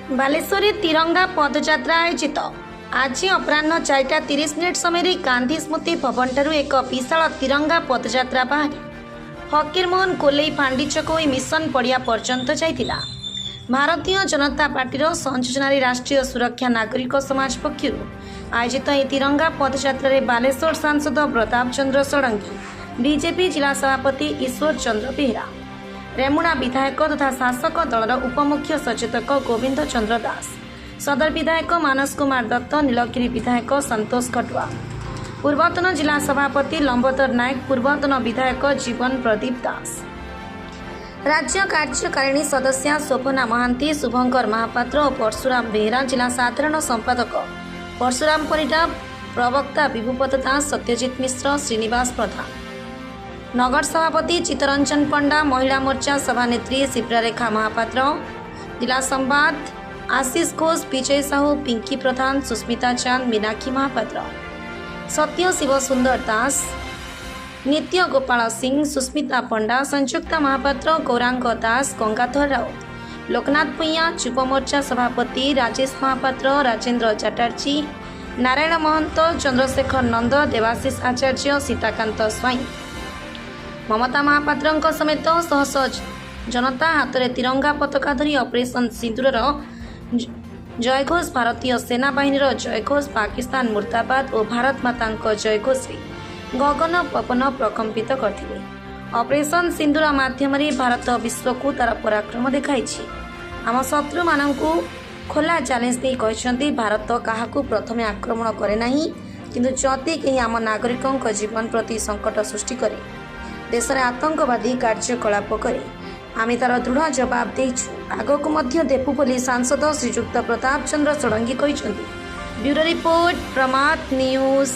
ବାଲେଶ୍ୱରରେ ତିରଙ୍ଗା ପଦଯାତ୍ରା ଆୟୋଜିତ। ଆଜି ଅପରାହ୍ନ 4ଟା 30 ମିନିଟ୍ ସମୟରେ ଗାନ୍ଧୀ ସ୍ମୃତି ଭବନଠାରୁ ଏକ ବିଶାଳ ତିରଙ୍ଗା ପଦଯାତ୍ରା ବାହାରି ଫକୀରମୋହନ କୋଲେଇ ଫାଣ୍ଡି ଛକ ହୋଇ ମିଶନ ପଡ଼ିଆ ପର୍ଯ୍ୟନ୍ତ ଯାଇଥିଲା। ଭାରତୀୟ ଜନତା ପାର୍ଟିର ସଂଯୋଜନାରେ ରାଷ୍ଟ୍ରୀୟ ସୁରକ୍ଷା ନାଗରିକ ସମାଜ ପକ୍ଷରୁ ଆୟୋଜିତ ଏହି ତିରଙ୍ଗା ପଦଯାତ୍ରାରେ ବାଲେଶ୍ୱର ସାଂସଦ ପ୍ରତାପ ଚନ୍ଦ୍ର ଷଡ଼ଙ୍ଗୀ, ବିଜେପି ଜିଲ୍ଲା ସଭାପତି ଈଶ୍ୱର ଚନ୍ଦ୍ର ବେହେରା, ରେମୁଣା ବିଧାୟକ ତଥା ଶାସକ ଦଳର ଉପମୁଖ୍ୟ ସଚେତକ ଗୋବିନ୍ଦ ଚନ୍ଦ୍ର ଦାସ, ସଦର ବିଧାୟକ ମାନସ କୁମାର ଦତ୍ତ, ନୀଳଗିରି ବିଧାୟକ ସନ୍ତୋଷ ଖଟୁଆ, ପୂର୍ବତନ ଜିଲ୍ଲା ସଭାପତି ଲମ୍ବୋଦର ନାୟକ, ପୂର୍ବତନ ବିଧାୟକ ଜୀବନ ପ୍ରଦୀପ ଦାସ, ରାଜ୍ୟ କାର୍ଯ୍ୟକାରିଣୀ ସଦସ୍ୟା ଶୋଭନା ମହାନ୍ତି, ଶୁଭଙ୍କର ମହାପାତ୍ର ଓ ପରଶୁରାମ ବେହେରା, ଜିଲ୍ଲା ସାଧାରଣ ସମ୍ପାଦକ ପରଶୁରାମ ପରିଡ଼ା, ପ୍ରବକ୍ତା ବିଭୁପଦ ଦାସ, ସତ୍ୟଜିତ ମିଶ୍ର, ଶ୍ରୀନିବାସ ପ୍ରଧାନ, ନଗର ସଭାପତି ଚିତ୍ତରଞ୍ଜନ ପଣ୍ଡା, ମହିଳା ମୋର୍ଚ୍ଚା ସଭାନେତ୍ରୀ ଶିପ୍ରାରେଖା ମହାପାତ୍ର, ଜିଲ୍ଲା ସମ୍ବାଦ ଆଶିଷ ଘୋଷ, ବିଜୟ ସାହୁ, ପିଙ୍କି ପ୍ରଧାନ, ସୁସ୍ମିତା ଚାନ୍ଦ, ମୀନାକ୍ଷୀ ମହାପାତ୍ର, ସତ୍ୟ ଶିବ ସୁନ୍ଦର ଦାସ, ନିତ୍ୟ ଗୋପାଳ ସିଂ, ସୁସ୍ମିତା ପଣ୍ଡା, ସଂଯୁକ୍ତା ମହାପାତ୍ର, ଗୌରାଙ୍ଗ ଦାସ, ଗଙ୍ଗାଧର ରାଉତ, ଲୋକନାଥ ଭୂଇଁଆ, ଯୁବ ମୋର୍ଚ୍ଚା ସଭାପତି ରାଜେଶ ମହାପାତ୍ର, ରାଜେନ୍ଦ୍ର ଚାଟାର୍ଜୀ, ନାରାୟଣ ମହନ୍ତ, ଚନ୍ଦ୍ରଶେଖର ନନ୍ଦ, ଦେବାଶିଷ ଆଚାର୍ଯ୍ୟ, ସୀତାକାନ୍ତ ସ୍ୱାଇଁ, ମମତା ମହାପାତ୍ରଙ୍କ ସମେତ ଶହ ଶହ ଜନତା ହାତରେ ତିରଙ୍ଗା ପତାକା ଧରି ଅପରେସନ୍ ସିନ୍ଦୁରର ଜୟଘୋଷ, ଭାରତୀୟ ସେନାବାହିନୀର ଜୟଘୋଷ, ପାକିସ୍ତାନ ମୁର୍ଦ୍ଦାବାଦ ଓ ଭାରତ ମାତାଙ୍କ ଜୟଘୋଷରେ ଗଗନ ପବନ ପ୍ରକମ୍ପିତ କରିଥିଲେ। ଅପରେସନ୍ ସିନ୍ଦୁର ମାଧ୍ୟମରେ ଭାରତ ବିଶ୍ୱକୁ ତାର ପରାକ୍ରମ ଦେଖାଇଛି। ଆମ ଶତ୍ରୁମାନଙ୍କୁ ଖୋଲା ଚ୍ୟାଲେଞ୍ଜ ଦେଇ କହିଛନ୍ତି, ଭାରତ କାହାକୁ ପ୍ରଥମେ ଆକ୍ରମଣ କରେ ନାହିଁ, କିନ୍ତୁ ଯଦି କେହି ଆମ ନାଗରିକଙ୍କ ଜୀବନ ପ୍ରତି ସଙ୍କଟ ସୃଷ୍ଟି କରେ, ଦେଶରେ ଆତଙ୍କବାଦୀ କାର୍ଯ୍ୟକଳାପ କରେ, ଆମେ ତାର ଦୃଢ଼ ଜବାବ ଦେଇଛୁ, ଆଗକୁ ମଧ୍ୟ ଦେବୁ ବୋଲି ସାଂସଦ ଶ୍ରୀଯୁକ୍ତ ପ୍ରତାପ ଚନ୍ଦ୍ର ଷଡ଼ଙ୍ଗୀ କହିଛନ୍ତି। ବ୍ୟୁରୋ ରିପୋର୍ଟ, ପ୍ରମାଦ ନ୍ୟୁଜ୍।